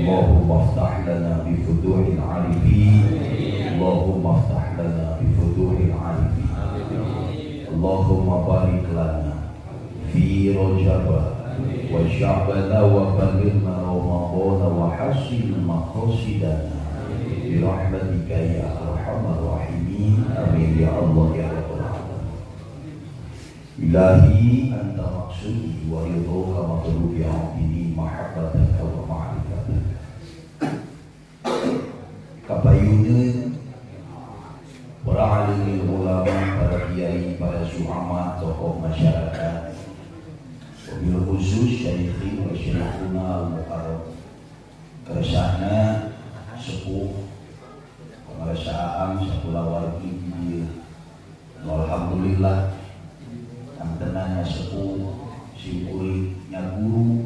Allahumma aftah lana bi futuhil arifin. Allahumma aftah lana bi futuhil arifin. Allahumma barik lana fi Rajab wa Sya'bana wa balighna Ramadhana wa hasil maqasidana bi rahmatika ya arhamar rahimin. Amin ya Allah ya rabbal alamin. Ilahi anta maqsudi wa ridhoka matlubi abdi mahabbataka wa ma'rifataka. Kapayuneun para alim ulama, para kiai, para suama, tokoh masyarakat, wabil khusus syaikhi wa syaikhuna al-mukarram, keresahna sepuh pengeresaan sakulawargi di alhamdulillah antenanya sepuh simkuring nya guru.